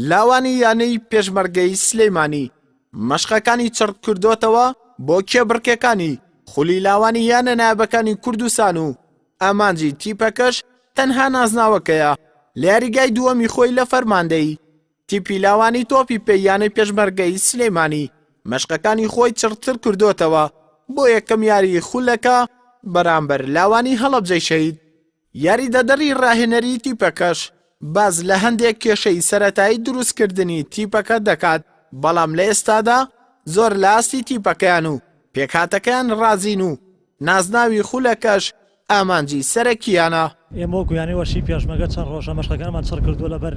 لاوانی یانەی پێشمەرگەی سلێمانی مەشقەکانی چڕکردۆتەوە بۆ کێبڕکێکانی خولی لاوانی یانە نایابەکانی کوردستان و ئامانجی تیپەکەش تەنها نازناوەکەیە لە یاریگای دووەمی خۆی لە فەرماندەیی تیپی لاوانی تۆپی پێی یانەی پێشمەرگەی سلێمانی مەشقەکانی خۆی چڕتر کردۆتەوە بۆ یەکەم یاریی خولەکە بەرامبەر لاوانی هەڵەبجەی شەهید. یاریدەدەری راهێنەری تیپەکەش باس لە هەندێک کێشەی سەرەتایی دروستکردنی تیپەکە دەکات، بەڵام لە ئێستادا زۆر لە ئاستی تیپەکەیان و پێکهاتەکەیان رازین و نازناوی خولەکەش ئامانجی سەرەکییانە. ئێمە وەکو یانەی وەرشی پێشمەرگە چەند ڕۆژە مەشقەکانمان چڕ کردووە لەبەر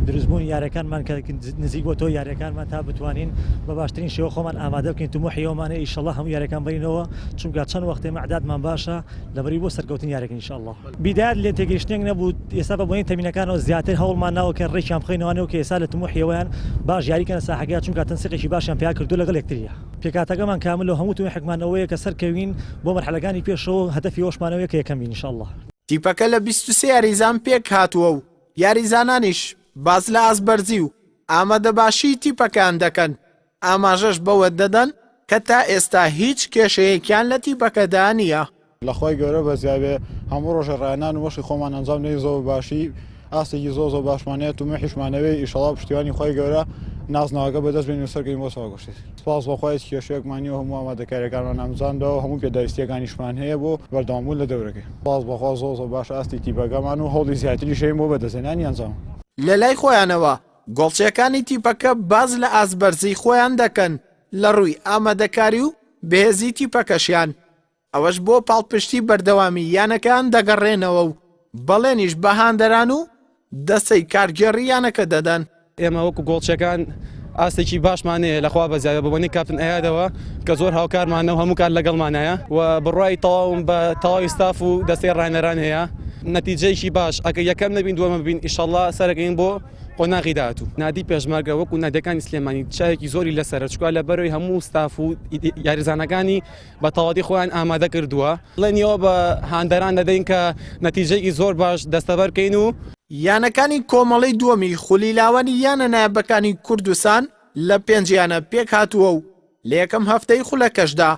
دروستبوونی یاریەکانمان کە نزیک بۆتەوە یاریەکانمان تا بتوانین بە باشترین شێوە خۆمان ئامادە بکەین تموحی ئەومانەیە ئیشەڵا هەموو یاریەکان بەرینەوە چونکە چەند وەختێ مەعدادمان باشە لەبەری بۆ سەرکەوتن یاریەکە ئینشەڵا. بیدایەت لێ تێگەیشتنێک نەبوو ئێستا بە بۆنەی تەمینەکانەوە زیاتر هەوڵمان ناوە کە ڕێکیان بخەینەوە کە ئێستا لە تموحی ئەویان باش یاریکەنە ساحەکەیا چونکە تەنسیقێکی باشیان پیا کردووە لەگەڵ یەکتریا. پێکهاتەکەمان کاملە و هەموو تموحێکمان ئەوەیە کە سەرکەوین بۆ مەرحەلەکانی پێشەوە و هەدەفی ئەوەشمان ئەوەیە کە یەکەم بین ان شاء اللە. تیپەکە لە 23 یاریزان پێکهاتووە و یاریزانانیش باس لە ئاستبەرزی و ئامادەباشیی تیپەکەیان دەکەن، ئاماژەش بەوە دەدەن کە تا ئێستا هیچ کێشەیەکیان لە تیپەکەدا نییە. لە خوای گەورە بەزیابێ هەموو ڕۆژێ ڕاهێنان و مەشقی خۆمان ئەنجام دەین زۆر بە باشی ئاستێکی زۆر زۆر باشمان هەیە تومحیشمان هەبێ ئیشەڵا پشتیوانی خوای گەورە نازناوەکە بەدەست بێنین و سەرکەوین بۆ سەواگۆشتی سپاس بۆ خوا هیچ کێشەیەکمان نییە و هەموو ئامادەکاریەکانمان ئەنجام داوە و هەموو پێداویستیەکانیشمان هەیە بۆ بەردەوام بوون لە دەورەکەی سپاس بۆ خوا زۆر زۆر باشە ئاستی تیپەکەمان و هەوڵی زیاتریش هەین بۆ بەدەستهێنانی ئەنجام. لەلای خۆیانەوە گۆڵچیەکانی تیپەکە باس لە ئاست بەرزی خۆیان دەکەن لە ڕووی ئامادەکاری و بەهێزی تیپەکەشیان ئەوەش بۆ پاڵپشتی بەردەوامی یانەکەیان دەگەڕێنەوە و بەڵێنیش بە هاندەران و دەستەی کارگێڕی یانەکە دەدەن. ئێمە وەکو گۆڵچیەکان ئاستێکی باشمان هەیە لەخوا بەزیادە بە بۆنەی کاپتن ئەیادەوە کە زۆر هاوکارمانە و هەموو کات لەگەڵمانایە و بڕوای تەواوم بە تەواوی ستاف و دەستەی ڕاهێنەران هەیە نەتیجەیەکی باش ئەگەر یەکەم نەبین دووەمە بین ئیشەڵا سەرەکەین بۆ قۆناغی داهاتوو. نادی پێشمەرگە وەکو نادیەکانی سلێمانی چاوێکی زۆری لەسەرە چونکە لەبەرەوەی هەموو ستاف و یاریزانەکانی بە تەواوەتی خۆیان ئامادە کردووە بەڵێنیەوە بە هاندەران دەدەین کە نەتیجەیەکی زۆر باش دەستەبەر بکەین و. یانەکانی کۆمەڵەی دووەمی خولی لاوانی یانە نایابەکانی کوردستان لە پێنج یانە پێکهاتووە و لە یەکەم هەفتەی خولەکەشدا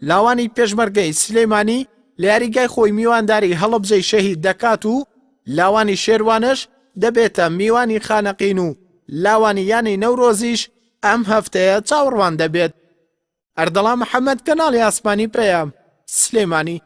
لاوانی پێشمەرگەی سلێمانی لە یاریگای خۆی میوانداری هەڵەبجەی شەهید دەکات و لاوانی شێروانەش دەبێتە میوانی خانەقین و لاوانی یانەی نەورۆزیش ئەم هەفتەیە چاوەڕوان دەبێت. ئەردەڵان محەمەد، کەناڵی ئاسمانی پەیام، سلێمانی.